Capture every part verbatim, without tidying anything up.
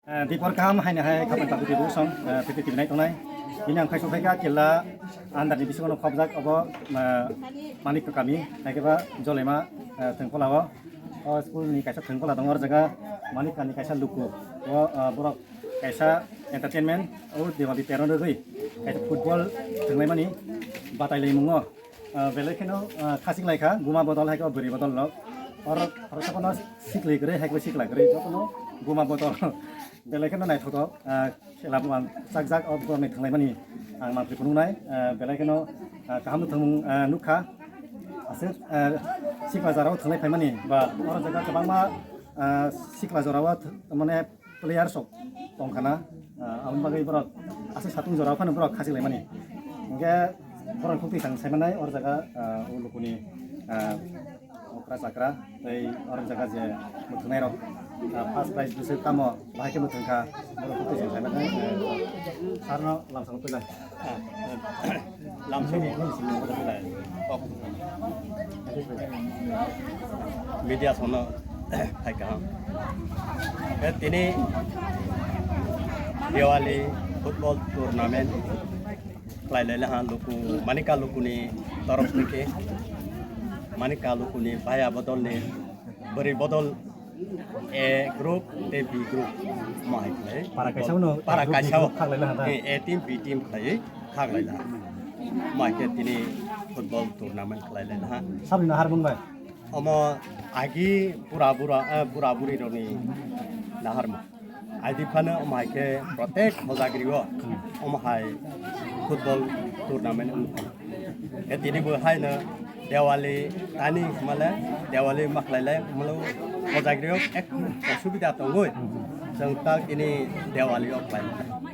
Eh, dipor kaham haino hai khapan tabu tibu song, eh, fifty tibinai tongnai. Bini ang khaisok phaikha killa under ni bisingo no khobjak obo, eh, Manik Kami, hai khe ba Jolema, eh, Thwngphola o. O school ni kaisa Thwngphola tongo, o jaga Manik Kami kaisa luku. O, eh, borok kaisa entertainment, o Diwali teron rwgwi kaisa football thwnglaimani batai laimungo. Ah, belai kheno, ah, khachik lai kha, buma bodol hai khe bwrwi bodol rok. Oro, oro sokono sikli kwrwi hai khe sikla kwrwi, jotono buma bodol. Belai kheno naithotok, ah, khela bo ang chak jak o borok ni thwnglaimani ang mantri phunuknai, ah, belai kheno, ah, kaham no thwngmung, ah, nukha. Aswk, ah, sikla jora o thwnglai phaimani ba oro jaga kwbangma, ah, sikla jora o th-, mane player sok tongkhana, ah, aboni bagwi borok aswk satung jora phano borok khachik laimani. Hwnkhe borok khuktwi sang saimanai or jaga, ah, o lukuni, ah, okra chakra tei or jaga je mwthangnairok, ah, first prize bwswk tamo bahai khe mwthangkha borok khuktwi sang saimanai, eh, sarno lamsang twilang. Lamsani media sono hai kaham. Eh, tini Diwali football tournament khlai lai laha luku Manika lukuni torof theke Manika lukuni baya bodol ni bwrwi bodol A group tei B group omo hai khlai. Para kaisa uno para group, kaisa B group khak lai laha da? Eh, A team, B team khlai khak lai laha. Omo hai khe tini football tournament khlai lai laha. Sabni nahar mung bai? Omo agi bura bura, eh, bura buri rokni nahar mung. Aidi phano omo hai khe protek hojagri o omo hai football tournament wng kha. Khe tini bo haino Diwali tani hwnmale Diwali makhlai lai hwnmalo hojagri o ek subida tongwi chwng tal tini Diwali o khlai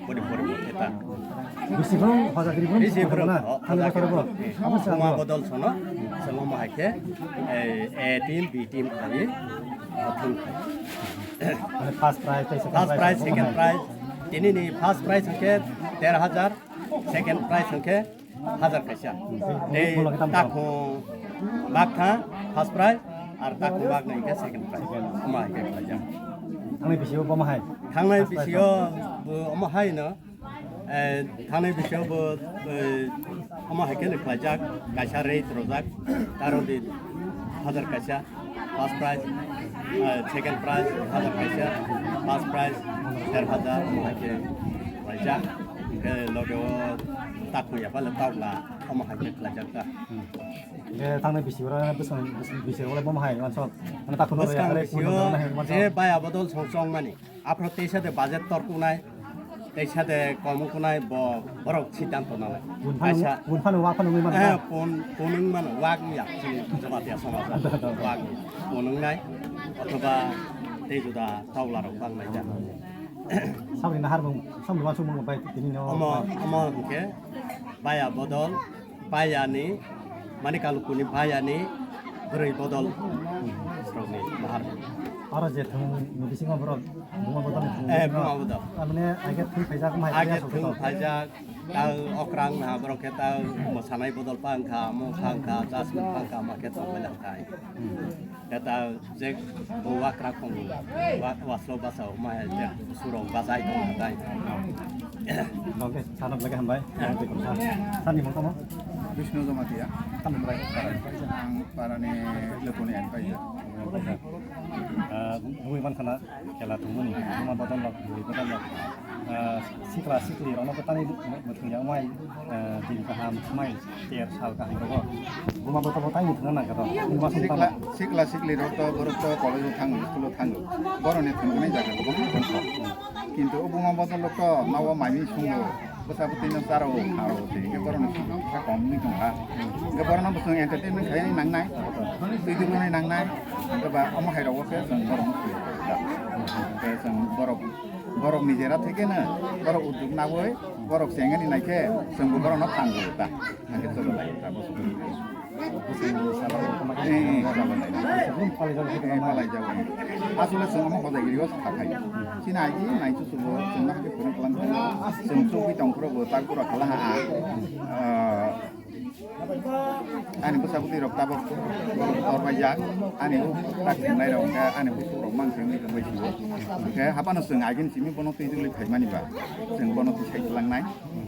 boni poribo khe ta. Bisi brum hojagri brum bisi brum na ho- thangwi hojagri bokhorok bo. Brum. Abo se Buma abo. Bodol sono chwng omo hai khe eh, A team, B team khlai thung. Mane first prize tei second First prize, prize abo second hai. Prize. Tini ni first prize hwnkhe der hajar, second prize hwnkhe hajar kaisa. Tei Bolo khe tamo takhung bakha first prize, ar takhung baknai hwnkhe second prize. Second. Omo hai khe khlaijak. Thangnai bisio bomo hai. Thangnai first prize bisio bo omo hai no. Eh, thangnai bisio bo, eh, omo hai khe no khlaijak, kaisa rate rojak, taro di hajar kaisa, first prize, eh, second prize, hajar kaisa, first prize, der hajar, omo hai khe khlaijak. Hingkhe loge o takhuk ya pale tokla, omo hai khe khlaijak ta. Hmm. Hingkhe thangnai bisio ro bwswng, bwswng bisio ro bomo hai wansok, mane takhuk no Bwskang ya, bisio, wansok. Je baya bodol song chong mani. Aphro teisa de budget tor kunai, teisa de kom kunai, bo borok siddhanto nanai. Bun phano, kaisa, bun phano wa phano wngwi mano eh, na? Pun, pun wng mano, wak wngya, chini Jamatia somaj wak wngya. Pun wngnai, othoba tei juda tawla rok bangnai ja. Sabri nahar mung, sabri wansuk mung bai tini no. Omo, omo hwnkhe baya bodol, bayani, mani kalukuni bayani bwrwi bodol rokni bahar. Oro je thwng ni bisingo borok buma bodol ni thwng ni Eh, bisingo buma bodol. Tamni age thwng phaijak, mai Age phaijak, thwng phaijak, ta okrang na borok khe ta mosanai bodol pa wngkha, mo kha wngkha, jasmine pa wngkha, ma khe tongbai lang khai. Hmm. Khe ta je bo wakra khong wa-, waslo basa ma je surok bajai tong tai. Oke, sana lagi hambai. Sani mo tamo? Bishnu Jamatia. Tamo bai. Ang parani leponi ang pai. Ah, bui man khana khela thumuni, buma bodol lok, bui bodol lok. Ah, sikla sikli rokno bwtani mwthwng ya mai, ah, din kaham mai. Ter sal kaham rogo. Buma bota bota ni thangna nangkha to. Buma song Sikla, tamo. Sikla sikli rok to borok to college o thango, school o thango. Borok ni thangna jaga gobo tongkha. Kintu o buma bota lok to mawa mami sungo. Bwsa bwtwi no charo kharo se. Ke borok ni thangna kha kom ni tongkha. Ke borok no bwswng entertainment khai ni nangnai. Twi di ni nangnai. Ke ba omo hai rogo se borok no. Ke borok Borok ni jera theke na, borok udduk nawi, borok chengani naikhe, chwngbo borokno phan rwta. Hake chwlo lai ta bo. Eh, eh, chwlo lai. Eh, palai jago. Asole chwng omo hojai giri o sakha khai. Chini agi nai chuchubo, chwngno hake phone kalam khai. Chwng chugwi tongphuru bo tak pura khala ha. Ah, Ani bwsa bwtwi rok tabok tor bai jak, ani o tak thwngnai rok hwnkhe ani bwswk rok mang seng ni tongbai sio. Hwnkhe haphano chwng agin simi bono twi dwlwi phaimani ba, chwng bono twi sai twlangnai,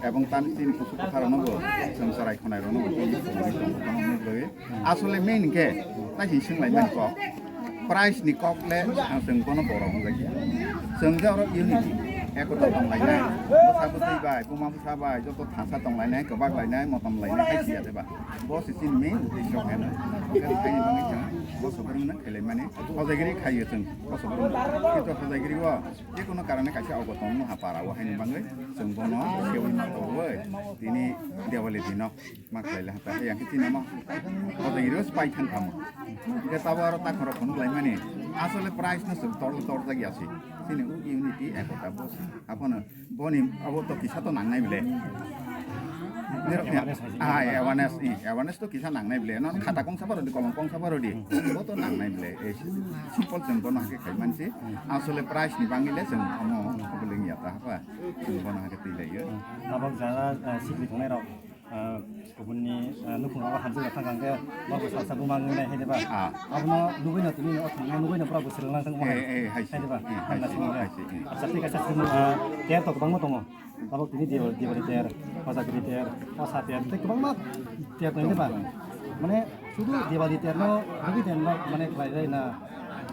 ebong tam chini kusu kwtharokno bo chwng chwrai khonai rokno bo twi thwngnai tongo, bono nuk rwi. Asole main hwnkhe tai hi swnglaimani kok. Price ni kok le ang chwng bono borok wngjakya. Chwng je oro unity, ekota tonglainai, bwsa bwtwi bai, buma bwsa bai, joto thangsa tonglainai, kwbak lainai, motom lainai, hai siya deba. Bo se chini main uddesho heno. Hwnkhe haini bagwi chwng bo sobrwngno khailaimani, hojaigiri khaio chwng bo sobrwngno. Kintu hojaigiri o jekono karone kaisa ogoton wngma para o haini bagwi chwng bono sewi ma tongwi tini Diwali dino. Ma khlai le hata yang kiti nama. Kota iro spai thang kamo. Ke tabo aro tak khoro phone lai mani. Asole price no sum tor tor jagi asi. Sini u unity ekota bo. Apono boni abo to kisa to nangnai bile. Ah, awareness, eh, awareness to kisa nangnai bile. Non khata kong sapa rodi, kolom kong sapa rodi. Bo to nangnai bile. Eh, simple jeng bono hake khai mansi. Asole price ni bangile jeng amo buling ya ta apa. Jeng bono hake twi lai yo. Tabok jara, eh, sikri tongnai rok. Ah, kubunni, ah, nukhungrok hamjak thang kang khe, bo bo salsa buma wngwi nai hai de ba? Ah. Abono nugwi no tini o thwngno nugwi no pura bo swrwng lang thang Eh, eh, hai se. Hai de ba? Eh, hai se, hai se, eh. Acha, thik ase, chwng, ah, ter to kwbangma tongo. Abo tini Diwali, Diwali ter, Hojagiri ter, Osa ter, tei kwbangma ter tongo de ba? Tongo, tongo. Mane, sudu Diwali terno, nugwi terno, mane, khlai rai na.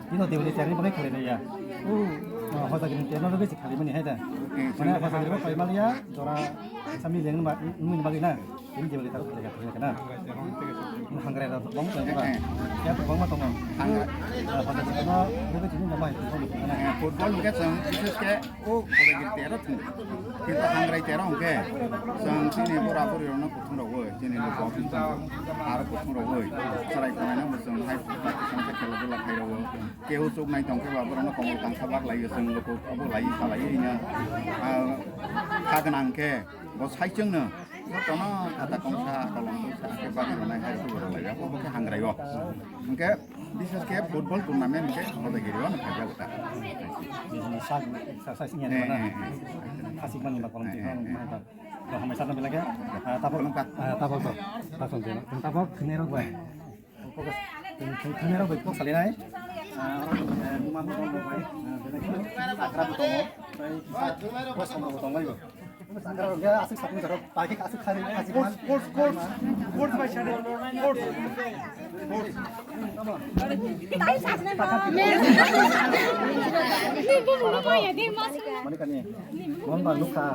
Tino Diwali terni bagwi khlai rai ya. O, ah, Hojagiri terno nugwi se khlai mani hai da. Eh, Mane, chwng Hojagiri bo khlai mali ya, jora Sami leng ma, nungni bagwi na. Ini jebali taruh kerja kerja kena. Hangrai rok bang tong ba. Ya to bang ma tong. Hangrai. Pada kita mau kita sini nama itu. Eh, football hwnkhe chwng bishesh khe o Hojagiri tero thung. Kintu hangrai tero hwnkhe chwng chini bora bori rokno kuthung rogwi, chini luku office aro kuthung rogwi. Chwrai khwlaino bo chwng hai khela dula khai rogwi. Keu chuk nai tong khe ba borokno komor tangsa bak lai chwng luku obo lai salai rina. Ah, kha gwnang khe. Bo saichwngno jotono khata kongsa, kolom kongsa khe bagwi rwnai hai rw lai, abo khe hangrai o. Hwnkhe bishesh khe football tournament hwnkhe Hojagiri o no khaijak ta. Bini sak, exercise ni Eh, ano na. Eh, eh. Khasik mani ba kolom Eh, twi eh, hwn eh. Mai ba. To hamai sakno belai khe, ah, tabok, Kolom kak. Ah, tabok to. Tabok to. Tabok khini rok bai. Thwngnairok bai kok salinai. Ah, eh, buma bo tongo bai. Ah, belai kheno agra bo tongo. Tei kisa bwskango bo tongo. Agra rok ya aswk sapung jarok. Pai khe aswk khari, khasi man. Sports, sports, sports bai sadi. Sports. Sports. Mani kani. Mon ba nukha.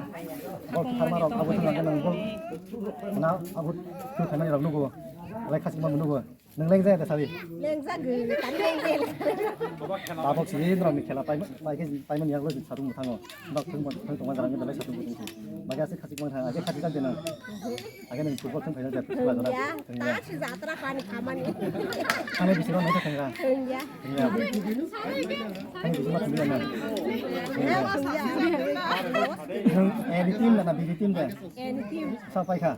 Bol pharma rok abo thang nang bol. Na abo thang nang rok nugo. Lai khasi man nugo. Nung lengjak da sabi? Lengjak gwi, tani lengjak. Tabok si norok ni khela paima, paikhe paimani yaklo si satung muthango. Nok thung thung tongma jarang dalai satung muthung si. Bagi ase khachik mang thang, age khachik jak dena. Age nung football thung khaina jak, football jora. Ya, ta si jatra pani khamani. Ani bisiro nai thang ra. Ya. Ya. Ani bisiro thang ra. Nung A B team da na B B team da? Any team. Sa paikha.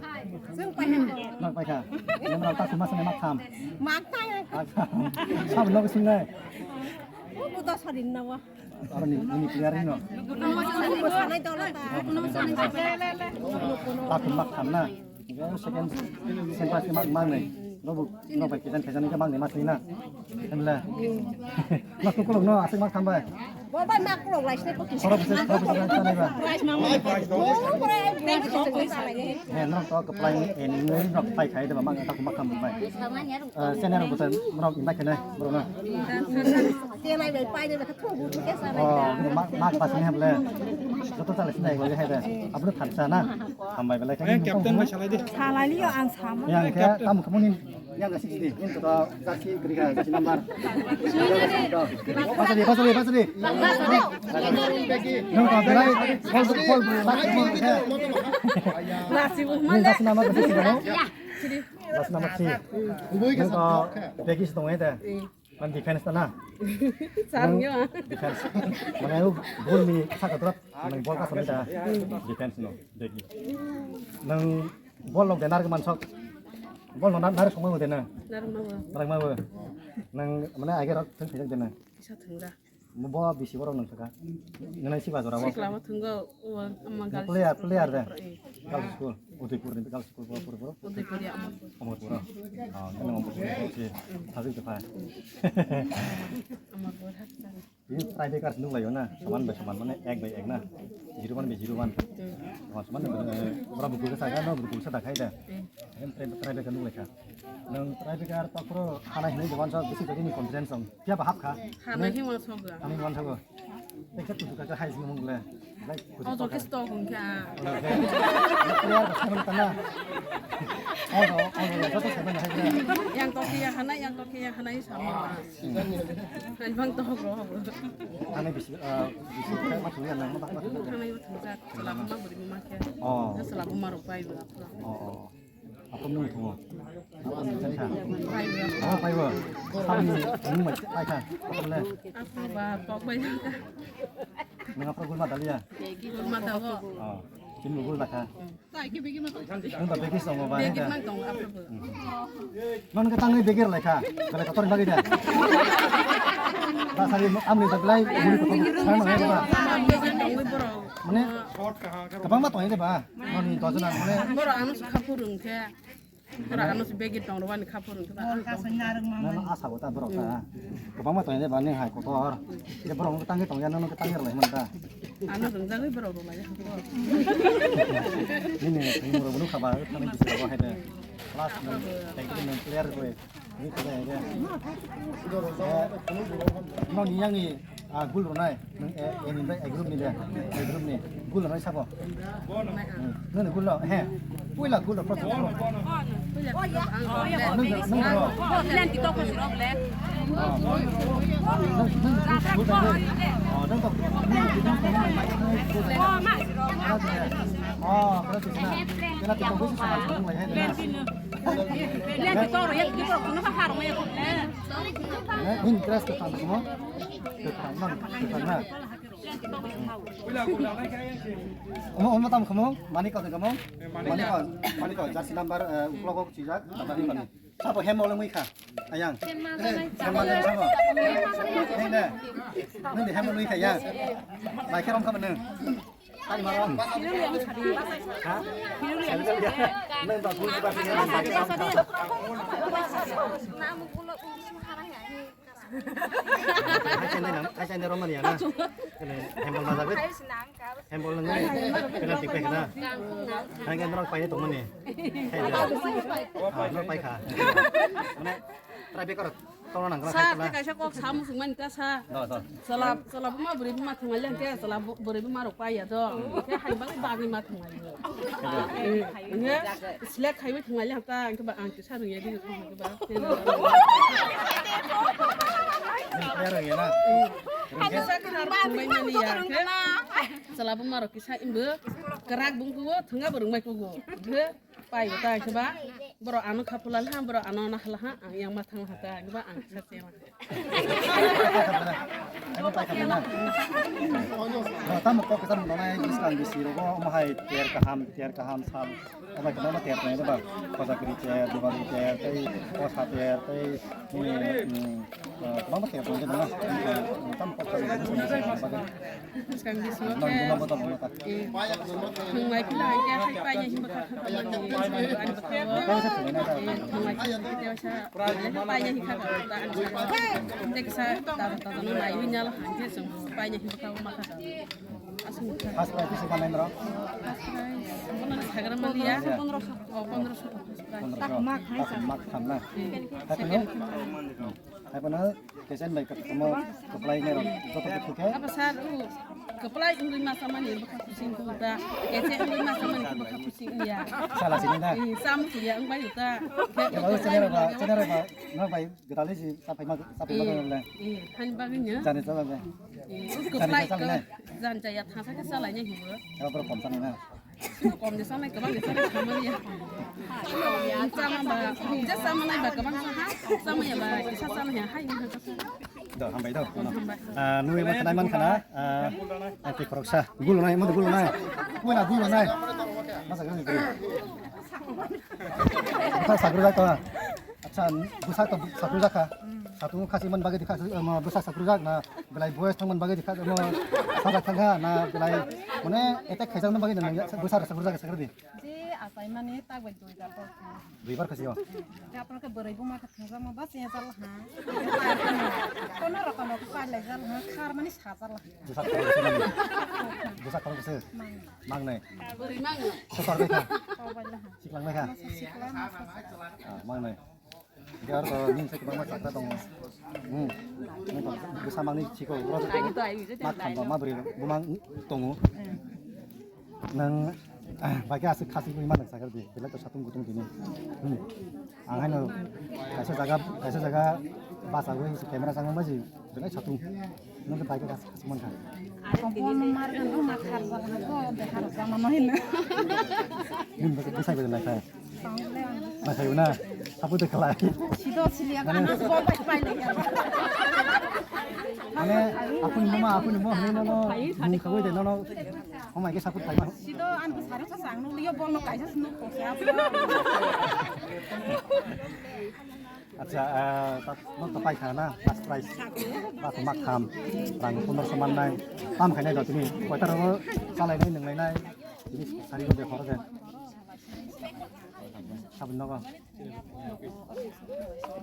Sung paikha. Nang paikha. Yang rau tak mas ne mak tham. Mak tham. Mak tham. Sab log sing nai. Ubu dos hari nawa. Aro ni, ni player ni no. Ubu sanai dolo ta. Tak mak tham na. Yang second center si mak mang nai. Robu, no bai kijan kijan ke mang ni mas ni na. Hemla. Mak tu kolok no asik mak tham bai. Bo bai mak kolok lai sini ko kisa. Khorok bwswk, khorok bwswk nang chanai ba? Price mang. Bo bai price ko kisa lai. He, norok to kwplai ni, eh, ni norok pai khai de ba, mang ta mak kam bai. Eh, senior rok bwswk norok invite khainai, borok no. Te nai bai pai de ba, thu bu thu ke sa nai. Oh, mak, mak pas ni hable. Joto chalai sinai gole hai de. Abro thansa na. Hambai belai khai. Eh, captain bai salai de. Salai liyo ang sama. Yang ke tam khumuni. Yang ka sixty, yang to jasi kri ka jasi number. Pasal dia, pasal dia, pasal dia. Nung ka belai, call, call, call. Nasi umma. Yang jasi number ka sixty no? Jasi number si. Nung ka begi si tong ete. Man defense ta na. Sam yo. Defense. Mana yo gol ni saka drop. Nang bol ka samai ta. Defense no. Begi. Nang Bol rok de narwk mansok. Bol no nar-, narwk songma bo de na? Narwk ma bo. Narwk ma bo. Nang mane age rok thang thang de na? Kisa thang da. Bo bisi borok nang thaka. Nang si ba jora bo. Sikla bo thang go, o, ama gal. Player, player de. Eh. Girls school, Udaipur ni girls school pura pura pura. Udaipur ya, Amarpur. Amarpur. Ah, ini Amarpur si, si, tadi tu kan. Amarpur Hapsari. Ini tiebreaker nung layo na, saman bai saman, mane ek bai ek na, zero one bai zero one. Hmm. Oh, saman bai, eh, ora bukul sa ga, no bukul sa dakhai da. Hmm. Em, tie-, tiebreaker nung lai kha. Nung tiebreaker to pro hana hini dewan sa bisi jadi ni confidence song. Kya bahap kha? Hana hini wan song ga. Hana hini wan song ga. Ekta tutu kaka hai sini mung le. Lai kutu Oh, kaka. Joki stock hung kya. Player ba seven tana. Oh, oh, oh, joto seven hai. Yang to kya hana, yang to kya hana i sama. Hai bang to ho ho. Hana bisi, ah, bisi kai ma tuya nang ma ba. Hana i thung jak, sala ma buri ma kya. Oh. Sala ma ro pai ba. Oh, oh. Apo nung thungo. Apo nung thangkha. Apo paibo. Samni nung mai paikha. Apo le. Apo ba, pok bai. Nung apo gulma dalia. Gulma dago. Oh. Chini gulma kha. Nung ba begi songo ba. Begi mang tong apo. Nung ka tangni begi lai kha. Kale kotor bagi da. Ba sari amni da lai. Mane. Kabang ma tong de ba. Mani dojan ang mane. Boro ano se kha phurung khe. Boro ano se begi tong rwani kha phurung khe ba. Nang asa bo ta borok ta. Kabang ma tong de ba ni hai kotor. Je borok tang tong ya nang tang rwlai man ta. Ano rung jagwi borok rwlai. Nini ni borok bunu khaba thani bisi bo hai de. Last nang thank you nang player ko. Ni ko de. No ni yang ni. Ah, gul rwnai. Nung, eh, eh, ni bai, eh, group ni de. Eh, group ni. Gul rwnai sabo. Hmm. Nung ni gul rw, he. Puila gul rw, first gul rw. Nung, nung rw. Oh. Nung, nung gul rwnai. Oh, nung to. Oh, kena tu sih na. Kena tu kau sih sama nung lai, he, na. Eh, ini keras ke tamu semua. Kwthang, nang kwthang na. Omo, omo tam khamo, manik kau khamo. Manik kau, manik kau, jersey number, eh, uklok kau chijak, number ni mani. Sabo hem oleng mui kha. Ayang. Hem oleng sabo. Neng de. Neng de hem oleng kha yang. Mai khe rom kha mane. Tari maro. Ha? Neng ba bul ba. Hai chende nam, hai chende romani ya na. Kene hembol majak wit. Hembol nang. Penalty pe na. Hai kan orang pai tong mani. Hai ja. Ah, orang pai kha. Mana try pe kar. Tong nang kena. Sa, te kaisa kok sa musung mani ta sa. Do, do. Sala, sala buma buri buma thungai lang ke, sala buri buma rok pai ya do. Ke hai bang bagi ma thungai. Nge, select hai thungai lang ta, ke ba ang Sa rung ya di thong ke ba. Nang player rung ya na. Ang sa khar rung mai mani ya ke. Sala bo maro kisa imbo. Kerak bung ko thunga bo rung mai ko go. Ke pai ta ke ba. Boro ano khapulal ha, boro ano nahla ha, ang yang mathang ha ta ke ba ang sa se ma. Tamo kok kita mengenai diskon di siro, oh, mahai tier kaham, tier kaham sal. Obai kwbangma ter tongo ba, Kojagiri ter, Dugargiri ter, tei Kosa ter, tei, mm, mm, eh, kwbangma ter tongo ba, tam kok bagwi. Bwskang bisingo khe, eh, thwngmai phila hai khe hai paina hinba kha kha mani, ani bwkha o, eh, thwngmai phila hai khe paina hin kha kha ta ani sa. Tei kisa taja taja no naiwi nal hai khe chwng paina hinba kha ma kha. Aswk. First prize bisi manai norok? First prize, bono sagra maliya. Ya. Oh, pondroso first prize. Pondroso. Takma khai sa. Takma kham na. Hmm. Hai pano, second. Hai pano, kesen bai kamo kwplai nai rok joto khe thukhe. Abo sir, u, kwplai wngwi ma samani bwkha kusing khe uta. Kesen wngwi ma samani bwkha kusing ya. Sala sini na? Hmm, sam siya wngbai uta. Ya, baru channel ba, channel ba, no bai. Gwdalwi si chapai ma, chapai ma tongya le. Eh, eh, hani bagwi no? Jani chala le. Eh, jani kwplai chala le. Jan jaya thangsa khe chalai nai hibo. Abo borok kom sanai na. Sino kom de sanai, kwbang de sanai, samani ya. Chama ba, je samanai ba kwbang sa ha, samaya ba kisa samaya hai ha. Do, hambai do. Hambai. Ah, nui ma khanai man khana, ah, ati khoroksa. Gulo nai, mo gulo nai. Mo na gulo nai. Masa gani gulo. Masa sagro da to. San bwsak to sakrujak kha. Satung khasi man bagwi dikha, um, bwsak sakrujak na belai boyes thang man bagwi dikha, um, sajak thang kha na belai mane attack khaijak man bagwi na bwsak sakrujak sakra di. Je achaimani tak bai dui bar kok. Dui bar khasi o. Je apno ke bwrwi buma khe thangjakma bas ya jal ha. Kono rokono kok lai jal ha, khar mani sa jal ha. Bwsak khorok bwswk mani. Bwsak khorok bwswk. Mang. Mang nai. Bwrwi mang. Sokor bai kha. Kok bai la ha. Siklang bai kha. Masa sikla, masa sikla. Ah, mang nai. Hingke aro to nini sai kwbangma chakra tongo. Hmm. Nini to bwsa mangni chiko, oro to mak thamba ma bwrwi bumang tongo. Nang, ah, bai khe aswk khasing tongwi ma nang sakha di, belai to satung kutung tini. Hmm. Ang haino kaisa jaga, kaisa jaga bachawi se camera changma baji, belai satung. Nwng khe bai khe aswk khasing man kha. Kompon mar gano ma khar jala ko de khar jala no hin. Nini bai khe bwsai bai nai kha. Naikhayo na, sapo de khalai. Sido siliya gana bo pai pai le ya. Mane, apuni mama, apuni mo, hne nono, mung khagoi de nono, oh my god, sapo pai ma. Sido an ko sari sa sang no liyo bol no kaisa snu ko sa. Acha, eh, tak, nok to pai khana, first prize. Ba to mak kham, rang pondro so man nai. Tam khainai do tini, koita ro chalai nai, nung lai nai. Tini sari ko de khoro de. Sabun nogo.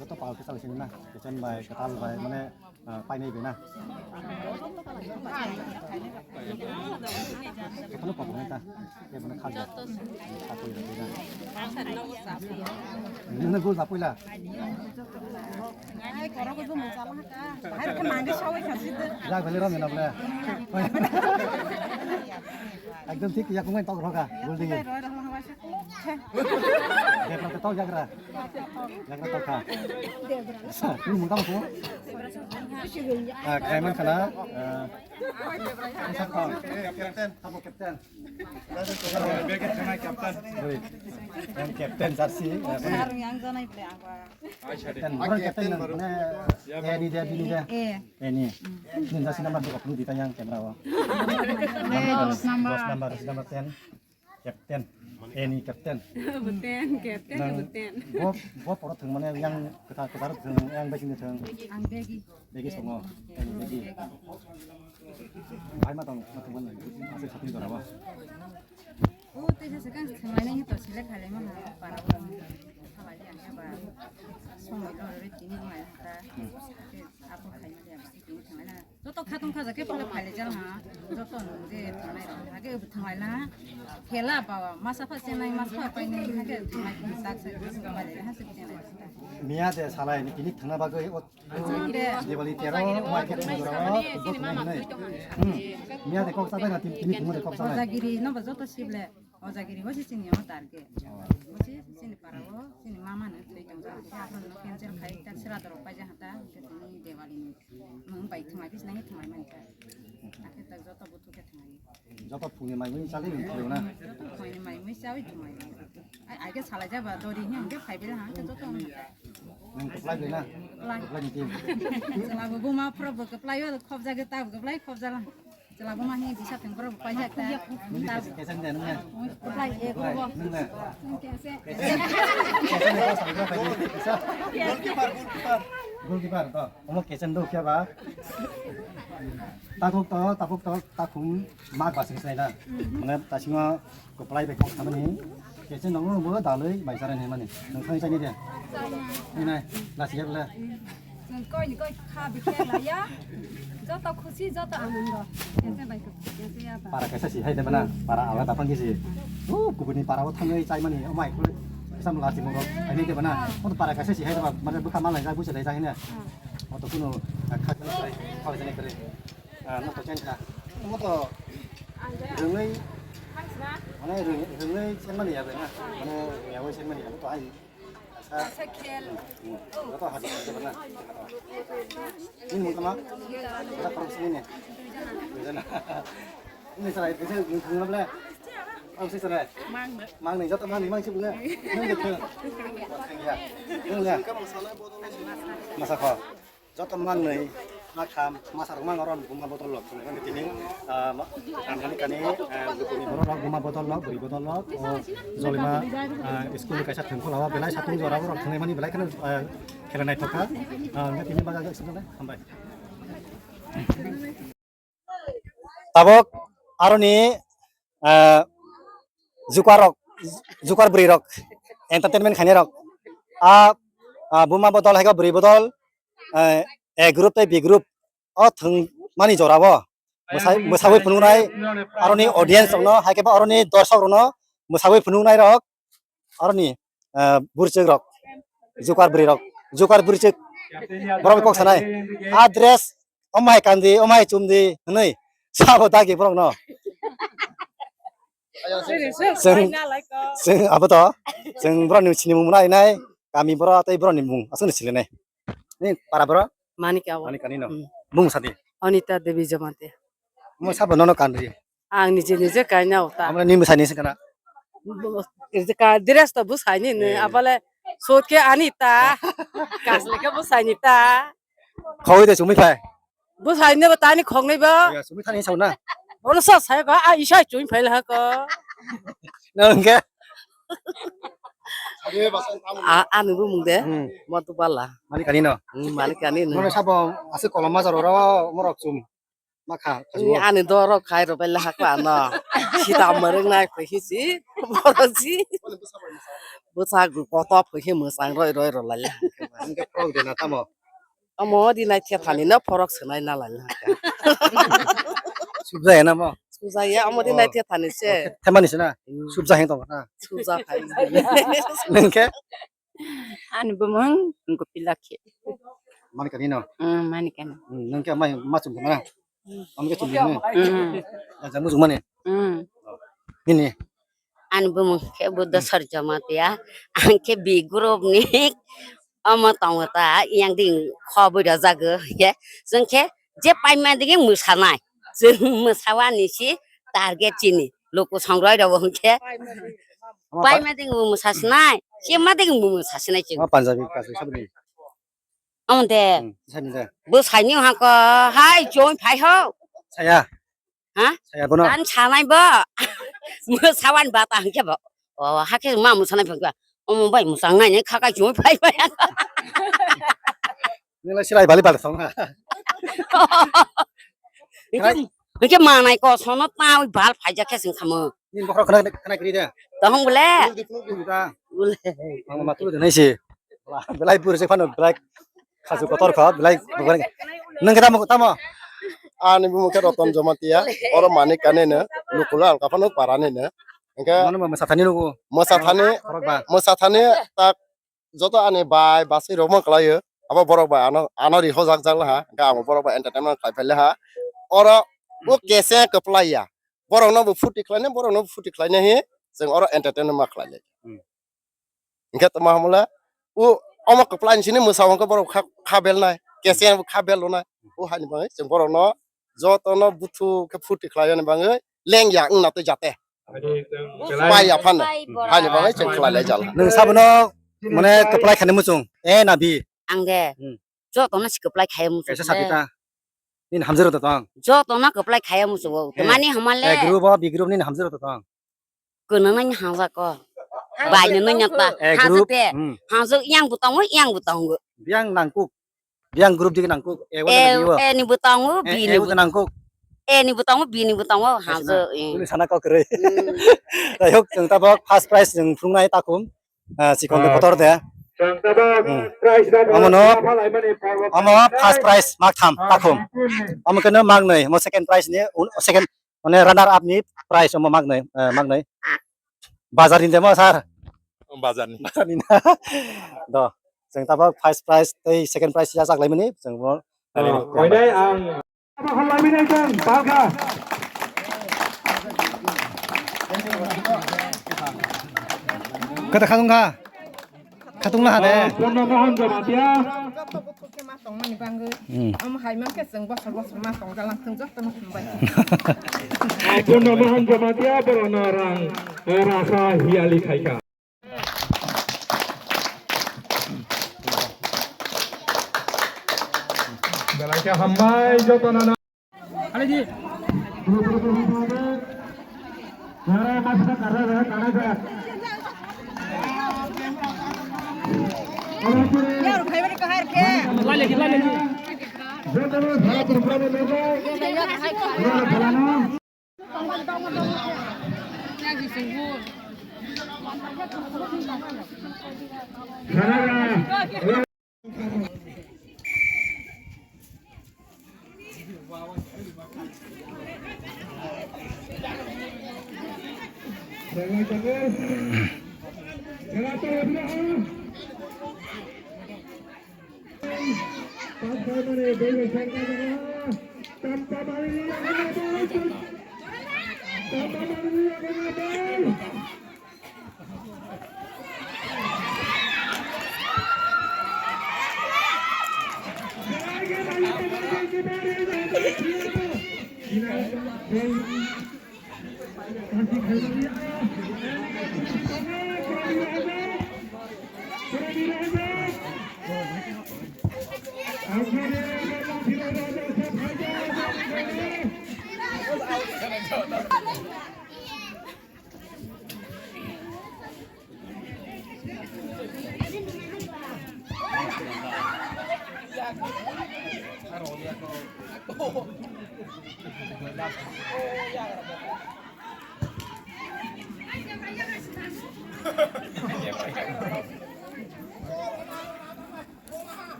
Joto pal khe chal sini na. Kechen bai, kwtal bai, mane, ah, painai bai na. Jotono pal bai ta. Ye mane khal ja. Khal bai na. Nini gul da puila. Ai, koro ko mo chala ta. Bahar ke mange sawi khasi de. Ja bele rom na bole. Ekdom thik ya kumai tok roga. Gul ding. Debra to jagra. Jagra to kha. Sa, ni mungkam ko. Ah, kaiman khala. Ah, sa kong. Captain, abo captain. Captain. Oi. Yang captain jersey. Arung yang janai ple apa? Captain, orang captain nang, mana? Eh, ni dia, ni dia. Eh. Eh, ni. Ni jersey number dua puluh di tayang camera wa. Eh, dos number. Dos number, jersey number ten. Captain. Eni captain. Buten, captain, nang buten. Bo, bo poro thwng mane yang kwthar kwthar thwng, yang besi ni thwng. Ang begi. Begi songo. Eni begi. Bai ma tong, ma tong mane. Ase khatri dora ba. O te se kan thwng mane to sile khale ma para. Khalai ya ba. Somoi lo re tini mai ta. Apo khai ma ya tini thwng mane. Joto khatung khaja khe pala phaile jang ha. Joto nung je thangnai rok. Hake bo thanglai la. Khela ba masa pha chenai, masa pha painai, hake thanglai tak sa, tak sa, tak sa, tak sa. Miya de salai ni tini thangna bagwi o Diwali tero mai khe thangna rok. Hmm. Miya de kok sabai na tini, tini thangna de kok sabai. Jagiri no ba joto sible. O jagiri hosi chini o target. Hosi chini para o, chini mama no thwi tong jang. Aphano cancel khai ta sira dorok pai jang ta, tini Diwali ni. Nwng bai thwngmai khe sinai thwngmai mankha. Akhe tak joto buthu khe thwngmai. Joto phungni mai mui chali ni thwngna. Joto phungni mai mui chawi thwngmai. Ai, ai khe salai jaba dori hi hwnkhe phai bela hwnkhe joto wng kha. Nwng kwplai bai na? Kwplai. Kwplai ni team. Chwla bo buma phoro bo kwplai o khobjagwi ta bo kwplai khobjala. Chwla buma hi bisa thwng phoro bo paijak ta. Nwng kesa de nwng na? Kwplai e kwplai. Nwng na? Nwng kesa. Kesa ni kok salai bai ni. Goalkeeper, goalkeeper. Goalkeeper to. Omo kechen do khe ba. Takhuk to, takhuk to, takhum mak basing sinai da. Mane tasingo kwplai bai kok samani. Kechen nongo bo dalwi bai sarai nai mani. Nang thang chani de. Nai nai, lasi ya bla. Nang koi ni koi kha bi khe la ya. Joto khusi, joto anando. Kechen bai kok, kechen ya ba. Para kaisa si hai de bana, para ala dapang kisi. Uh, kubuni para o thangwi chai mani. Oh my god. Sam lasi mo. Ani de bana. Mo para kaisa si hai de ba, mane bukha malai ja busa dai ja hine. Oto kuno kha kha kha jani kare. Ah, no to chen kha. Mo to rwngai. Mane rwngai chen mani ya be na. Mane ya wai chen mani ya to ai. Sa khel. Oto ha de na. Ni mo tama. Da pang sini ne. Ni sarai, ni sarai, ni thangna ble. Ang si sarai. Mang ni. Mang ni, joto mang ni, mang si bune. Nung de thang. Thang ya. Nung ya. Masa kho. Joto mang ni. Makham, masa rok mang oro buma bodol lok, tini, ah, ma-, kani, kani, ah, lukuni borok rok buma bodol lok, bwrwi bodol lok, o jolima, ah, school ni kaisa thwngkol o belai satung jora borok thwngwi mani belai kheno, ah, khela naithok kha. Ah, hwnkhe tini bagwi ang hambai. Tabok aroni, ah, jukar rok, jukar bwrwi rok, entertainment khainai rok. A, ah, buma bodol hai khe bwrwi bodol, eh, A group tei B group o thwng mani jora o mwsai-, mwsawi phunuknai aroni audience rokno, hai khe bo aroni dorsok rokno mwsawi phunuknai rok. Aroni, eh, bwrwichwk rok, jukar bwrwi rok, jukar bwrwichwk borok kok sanai, "A dress, omo hai kandi, omo hai chumdi," hwnwi sabo dagi borok no. Chwng, chwng abo to, chwng borok ni sini mung mwnai nai, kami borok tei borok ni mung aswk ni silinai. Ni para borok? Manik abo. Manik ani no. Hmm. Mung sadi. Anita Devi Jamatia. Mo sabo nono kandi. Ang nije nije kaina uta. Amra ni mwsai ni sikana. Ka dress to bwsai ni ni, eh, abale sot ke ani ta. Kasle ke bwsai ni ta. Khoi de chumui phai. Bwsai ni ba tani khok ni ba. Ya, chumui thani sao na. Ono sa sai ba a isai chumui phai la ko. Nang ke? A, ani bumung de. Hmm. Motubala. Mani kani no. Hmm, mani kani no. Nono sabo aswk kolom majaro ro morok chum. Makha, ni ani dorok khai rw bai lahakla no. Sita mwerwk nai khe hisi, borok si. Bwsa gu koto khe hisi mwsang roi roi rw lai lahakhe. Hwnkhe phorok de na tamo? Omo di nai the thani no phorok swnai na lai lahakhe. Subjaya na mo? Subjaya, omo di nai the thani se. Oh, the-, themani se na? Hmm. Subja heng tong na? Subja khai. Hwnkhe? Ani bumung Gopilakhi. Mani kani no? Hmm, mani kani. Hmm, nang khe mai ma chum na? Hmm. Am khe chum ni. Hmm. Ya jamu chum mani. Hmm. Nini. Ani bumung khe Buddha Sarjamatia. Ang khe B group ni. Omo tongo ta yang ding kho bui da jago ye. Jeng khe je paima digi mwsanai. Jeng mwsawani si target chini. Luku songrai rok hwnkhe. Ama pa- Paima ding bo mwsasinai, chema ding bo mwsasinai chwng. Ama Punjabi kasu sabni. Omo de. Hmm, sani de. Bo saini hangko, hai, chong phai ho. Saya. Ha? Saya bono. Tan sanai bo. Mwsawan bata hangke bo. O, hake ma mwsanai phangka. Omo bai mwsang nai ne khakai chong phai bai. Nila silai bali bali song ha. Hingke, hingke manai ko sono ta oi bal phaijak khe sing kamo. Ni bokhorok khna, khna kiri de. Tahong bole. Bole. Ang ma tu de nai si. Belai bur se phano belai khaju kotor kha, belai bukan. Nang khe tamo, tamo? Ani bumo khe Roton Jamatia, oro mani kane ne, lukula alka phano para ne ne. Hingke mano ma mwsa thani nugo. Mwsa thani, khorok ba. Mwsa thani tak joto ani bai basi rok ma kwlaio. Abo borok bai ano, ano ri hojak jak laha. Hingke amo borok bai entertainment khlai phai laha. Oro o kese kwplai ya. Borok no bo phuti khlai nai, borok no bo phuti khlai nai he. Chwng oro entertainment ma khlai lai. Hmm. Hingke toma hamle o omo kwplai ni sini mwsa hwnkhe borok kha, kha bel nai. Kese bo kha bel nai. O hani bai chwng borok no joto no buthu khe phuti khlai yani bangwi lengya wngna tei jate. Pai ya phano. Hani bagwi chwng khlai lai jala. Nwng sabono mane kwplai khani muchung. E na bi. Ang de. Hmm. Joto no si kwplai khaya muchung. Kaisa sapi ta. Nini hamjaro to tong. Joto no kwplai khaya muchung. Eh, tamani hamale. Eh, group o, B group nini hamjaro to tong. Kono nang hamjak ko. Bai no nang ta. Eh, hamjak group, te. Hmm. Hamjak yang butang, yang butang. Yang nangkuk. Yang group digi nangkuk, A o eh, na B o. A ni butang o, eh, B ni A o butang. Nangkuk. A ni butang o, B ni butang o, hajo, eh. Ini sana kok kere. Hmm. Dai hok, chwng tabok first prize chwng phunuknai takhum. Ah, chikon de kotor de. Chwng tabok first prize. Hmm. Amo no, amo first prize mak tham takhum. Amo keno mak noi, mo second prize ni, un-, second Mane runner up ni prize omo magnai, eh, magnai. Bazar ni demo sir? Bazar ni. Bazar ni na. Do. Chwng tabok first prize tei second prize ya chaklai mani. Chwng bo. Kata khadung kha. Khatung laha de. Purna Mohan Jamatia. Tongmani bangwi. Hmm. Omo hai mankhe chwng bosor bosor ma tongjalang thung jotono hambai. Purna Mohan Jamatia borokno rang, eh, rasa hiyali khaikha. Belai khe hambai jotono.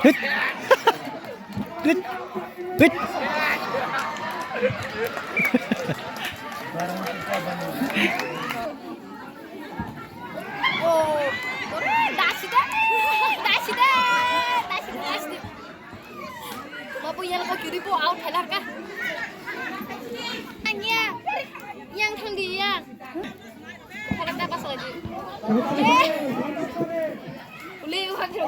Hit. Hit. Hit. Oh, dasida, dasida, dasida, dasida. Mapu yang kau kiri po out halar ka. Yang, yang thang di yang. Halar ka pasal di. Eh. Uli uha kiro.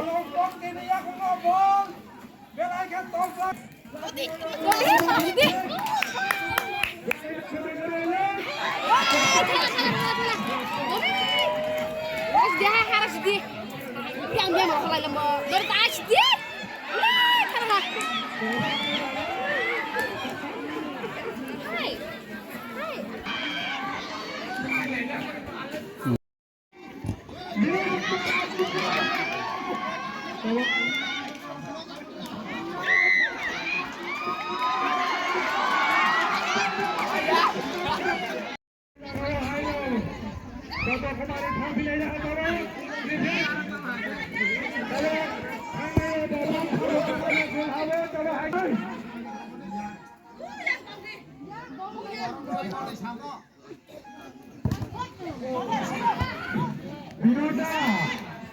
Binota,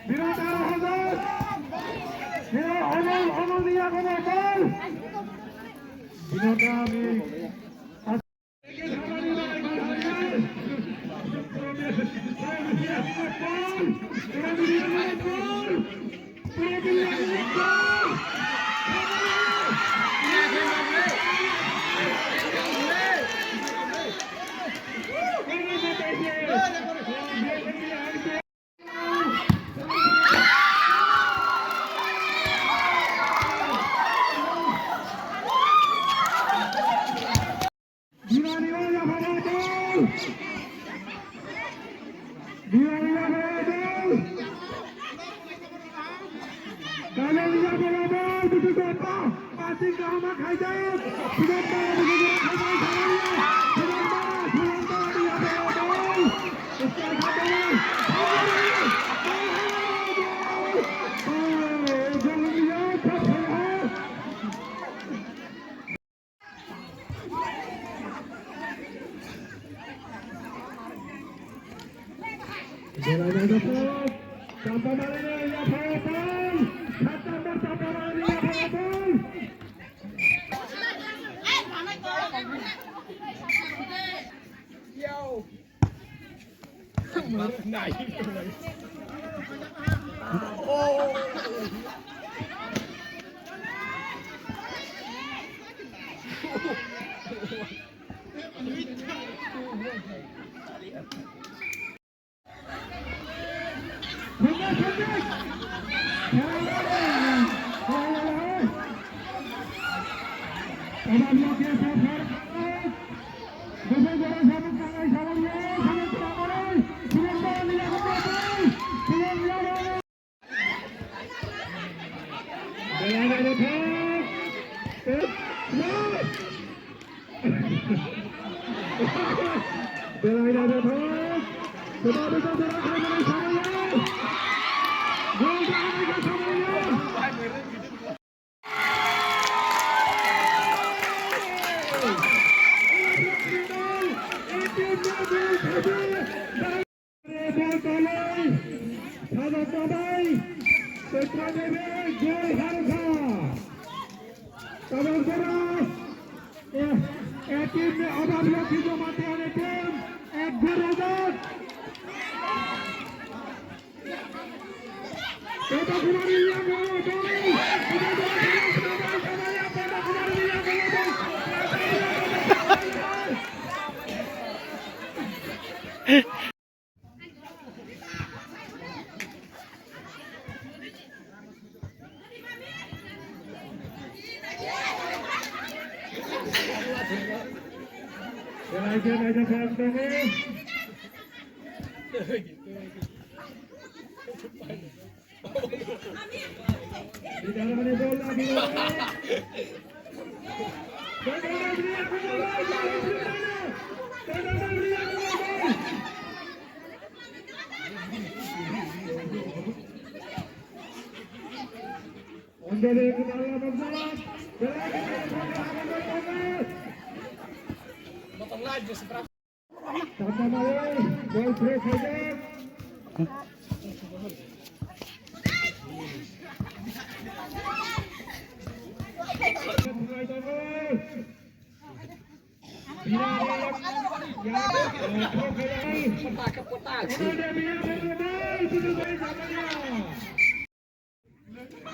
Binota, Binota, Binota, Binota, Binota, Binota,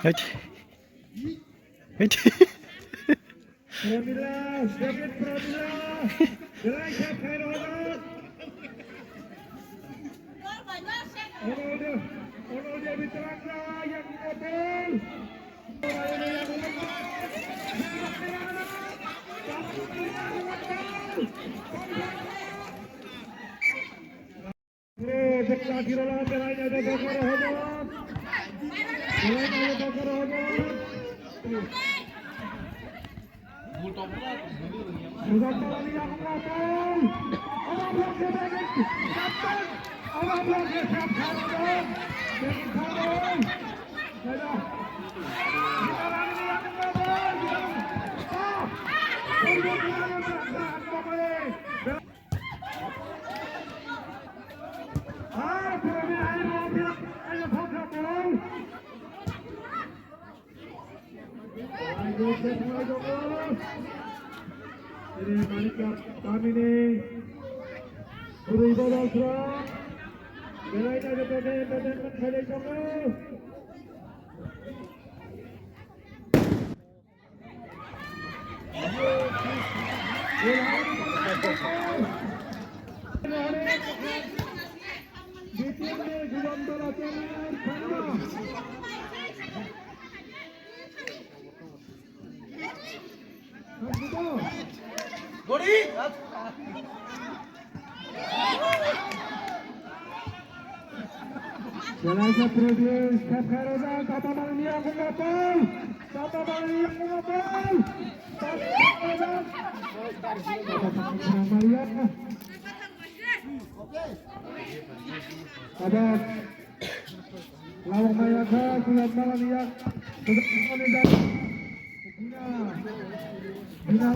Hei. Hei. Pramila, David Pramila, belai khe phairok. Ono de, ono de bitrang na yang motor. Tamini, Rui Bodol Pro, belai naikhe entertainment khailai tongo. Belai khe produce khe khairojak, Tata Mangni yakung apal, Tata Mangni yakung apal, Tata Mangni yakung apal. Abak, lawang maya kha, kulat malani yak, kulat malani yak. Bina, bina.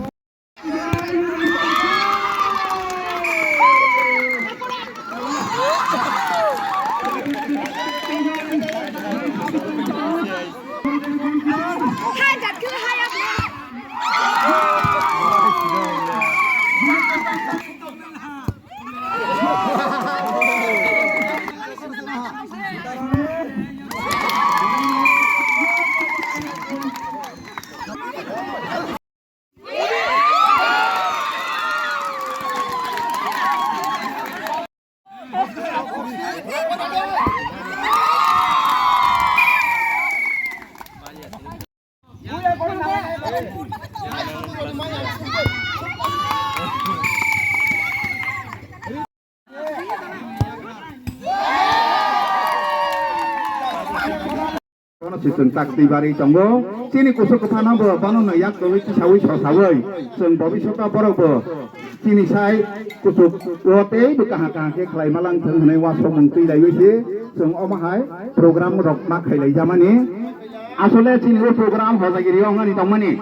Chwng tak twi barwi tongo. Chini kuchuk kwphano bo bono no yak twi kisaui sosaui chwng bobishoto borok bo chini sai kuchuk o tei bo kaham kaham khe khlai ma lang thwng hwnwi uansukmung twi laiwi se chwng omo hai program rok ma khailai jamani. Asole chini o program hojagiri ongani tongmani.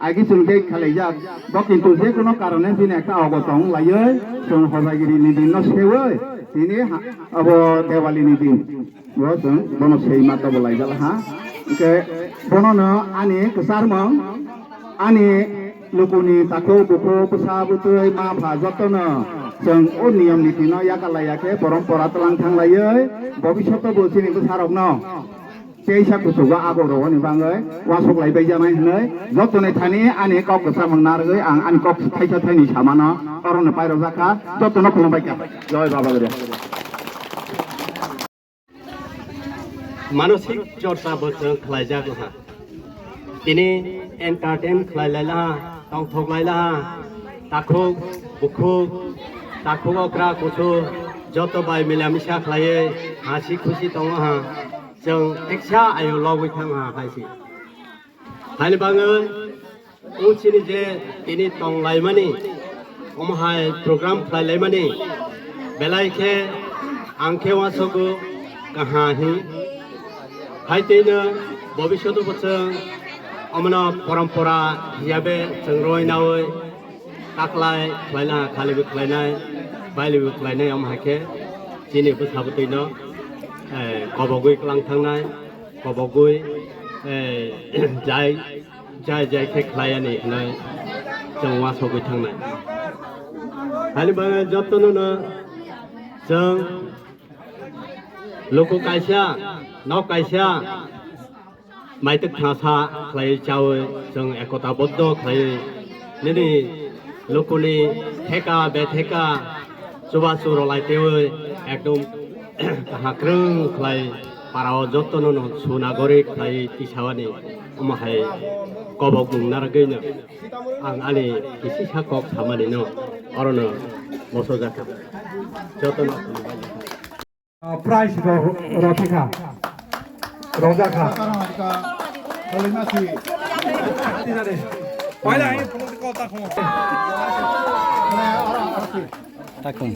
Agi chwng tei khalaijak. Bo kintu je kono karone bini ekta ogo tong laioi, chwng hojagiri ni din no seoi, tini ha-, abo Dewali ni din. Bo chwng bono sei ma tobo laijak ha. Hwnkhe bono no ani kwcharmung, ani lukuni takhuk bukhuk bwsa bwtwi ma pha jotono chwng o niyom niti no yakarlaiya khe porompora twlang thang laioi, bobishoto bo chini bwsarok no. Teisa kuchugo abo rogoni bagwi uansuk lai bai janai hwnwi jottoni thani ani kok kwchangmung narwgwi ang ani kok thaisa thaini samano orono pairok jakha, jottono khulumbai kha. Jai Baba Gede. Manosik chorcha bo chwng khlaijak wngkha. Tini entertain khlai lai laha, tongthok lai laha, takhuk, bukhuk, takhuk okra kusu, joto bai mila misa khlaiwi hasi khusi tongo ha. Chwng eksa ayo logwi thang ha hai se. Haini bagwi o chini je tini tong laimani, omo hai program khlai laimani, belai khe ang khe uansukgo kaha hi. Hai twi no bobishoto bo chwng omono porompora hiyabe chwng roi naui taklai khlai laha, khalibo khlainai, bailibo khlainai, omo hai khe chini bwsa bwtwi no, eh, kobogwi kwlang thangnai. Kobogwi, eh, jai, jai, jai khe khlai ani hinwi chwng uansugwi thangnai. Hani bagwi jotono no chwng luku kaisa, nok kaisa, maitwk thasa khlaiwi chaui chwng ekota boddo khlaiwi nini lukuni theka betheka chubachu rwlai twiwi ekdom hakrwng khlai parao jotono no sunagorik khlai tisawani omo hai kobok mung narwgwino ang ani kisisa kok samani no orono mosojakha jotono. Ah, prize ro-, rothikha. Rojakha. Paila hai phone call ta khong. Takung.